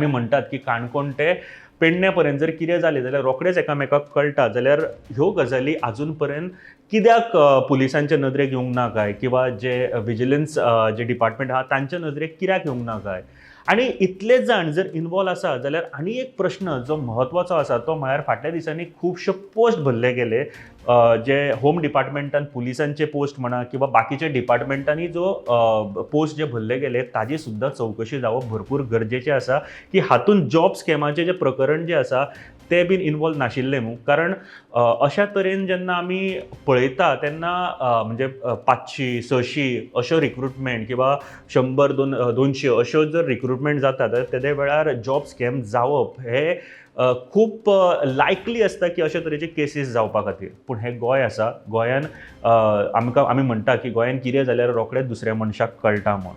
आमी म्हणटात की काणकोण ते पेडण्या पर्यंत जर कितें जालें जाल्यार रोखडेंच एकामेकाक कळटा, जाल्यार ह्यो गजाली आजून पर्यंत कित्याक पुलिसांच्या नदरेक येवंक ना काय, किंवा जे विजिलन्स जे डिपार्टमेंट आहा तांच्या नदरेक कित्याक येवंक ना काय? आनी इतले जाण जर इनवॉल्व आसा जाल्यार आनी एक प्रश्न जो म्हत्वाचो आसा तो म्हळ्यार फाटल्या दिसांनी खुबशे पोस्ट भरले गेले, जे होम डिपार्टमेंटान पुलिसांचे पोस्ट म्हणा किंवा बाकीच्या डिपार्टमेंटांनी जो पोस्ट जे भरले गेले ताजी सुद्दां चवकशी जावप भरपूर गरजेचें आसा की हातूंत जॉब स्कॅमाचें जें प्रकरण जें आसा तें बीन इनवॉल्व नाशिल्लें न्हू. कारण अशा तरेन जेन्ना आमी पळयता तेन्ना म्हणजे 500 600 अश्यो रिक्रुटमेंट किंवा 100 200 अश्यो जर रिक्रुटमेंट जाता तर तेदे वेळार जॉब स्कॅम जावप हे खूब लायकली आसता की अशे तरेचे केसीस जावपा खातीर. पूण हें गोंय आसा, गोंयान आमकां आमी म्हणटा की गोंयान कितें जाल्यार रोखडेंच दुसऱ्या मनशाक कळटा म्हूण.